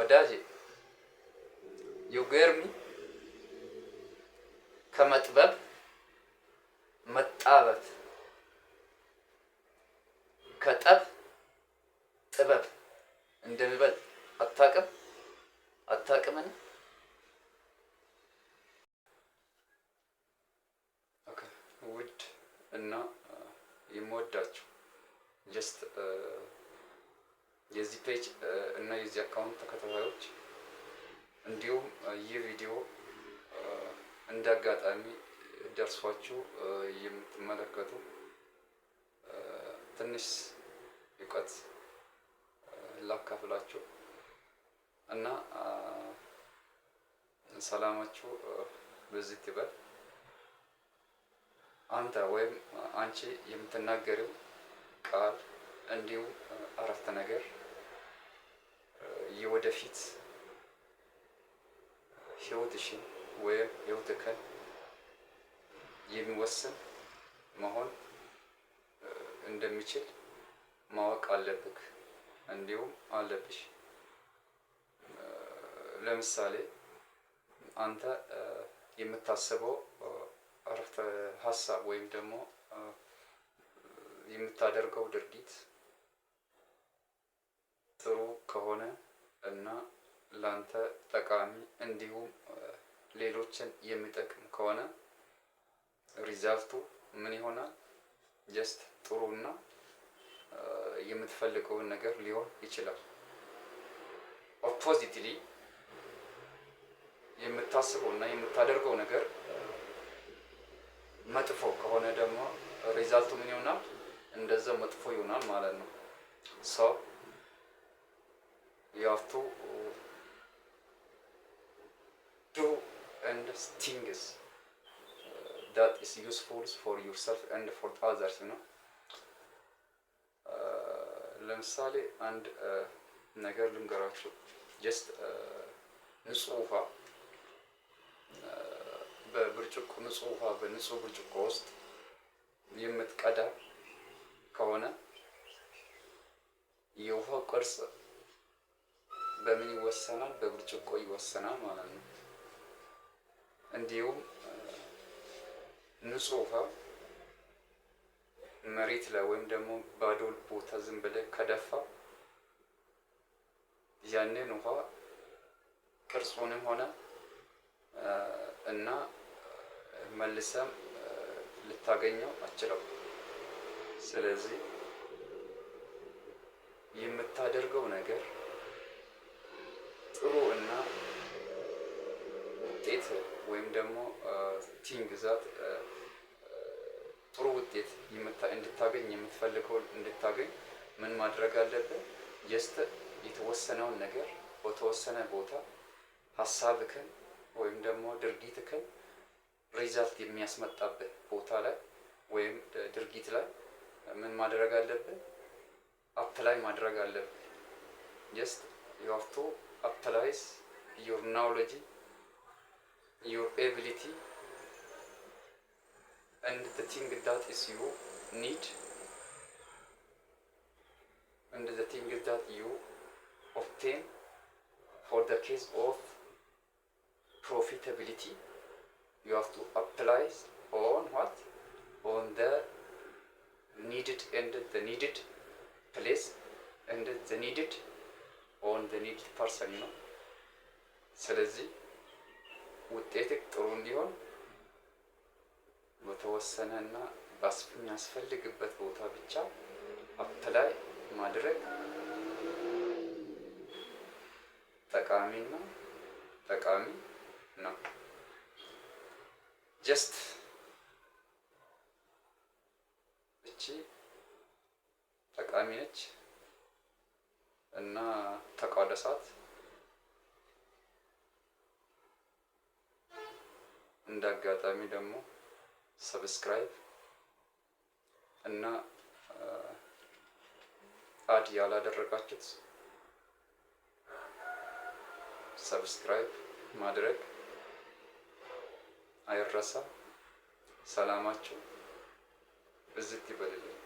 ወዳጄ፣ you get me? ከመጥበብ መጣበብ፣ ከጠብ ጥበብ እንደሚበልጥ አታውቅም? አታውቅምን? Okay፣ ውድ እና የምወዳችሁ just የዚህ page እና የዚህ account ተከታታዮች፣ እንዲሁም ይህ ቪዲዮ እንደ አጋጣሚ ደርሷችሁ የምትመለከቱ፣ ትንሽ እውቀት ላካፍላችሁ እና ሰላማችሁ ብዝት ይበል። አንተ ወይም አንቺ የምትናገሪው ቃል እንዲሁም አረፍተ ነገር የወደፊት ህይወትሽን ወይም ህይወትህን የሚወስን መሆን እንደሚችል ማወቅ አለብህ፣ እንዲሁም አለብሽ። ለምሳሌ አንተ የምታስበው አረፍተ ሀሳብ ወይም ደግሞ የምታደርገው ድርጊት ጥሩ ከሆነ እና ላንተ ጠቃሚ እንዲሁም ሌሎችን የሚጠቅም ከሆነ result ኡ ምን ይሆናል? Just ጥሩ እና የምትፈልገውን ነገር ሊሆን ይችላል። Oppositely የምታስበው እና የምታደርገው ነገር መጥፎ ከሆነ ደግሞ result ኡ ምን ይሆናል? እንደዛው መጥፎ ይሆናል ማለት ነው። So you have to do and things that is useful for yourself and for others. ለምሳሌ አንድ ነገር ልንገራችሁ። Just ንጹህ ውሃ በብርጭቆ፣ ንጹህ ውሃ በንጹህ ብርጭቆ ውስጥ የምትቀዳ ከሆነ የውሃው ቅርጽ በምን ይወሰናል? በብርጭቆ ይወሰናል ማለት ነው። እንዲሁም ንጹህ ውሃ መሬት ላይ ወይም ደግሞ ባዶ ቦታ ዝም ብለህ ከደፋህ ያንን ውሃ ቅርጹንም ሆነ እና መልሰም ልታገኘው አትችልም። ስለዚህ የምታደርገው ነገር ጥሩ እና ውጤት ወይም ደግሞ thing that ጥሩ ውጤት እንድታገኝ፣ የምትፈልገውን እንድታገኝ ምን ማድረግ አለብህ? Just የተወሰነውን ነገር በተወሰነ ቦታ ሀሳብክን ወይም ደግሞ ድርጊትክን result የሚያስመጣብህ ቦታ ላይ ወይም ድርጊት ላይ ምን ማድረግ አለብህ? Apply ማድረግ አለብህ። Just you have to applies your knowledge, your ability and the thing that is you need and the thing that you obtain for the case of profitability. You have to apply on what? On the needed and the needed place and the needed on the needed person. ስለዚህ ውጤትህ ጥሩ እንዲሆን በተወሰነና በሚያስፈልግበት ቦታ ብቻ apply ማድረግ ጠቃሚና ጠቃሚ ነው። Just እቺ ጠቃሚ ነች እና ተቋደሳት። እንደ አጋጣሚ ደግሞ subscribe እና add ያላደረጋችሁት subscribe ማድረግ አይረሳ። ሰላማችሁ ብዝት ይበልልኝ።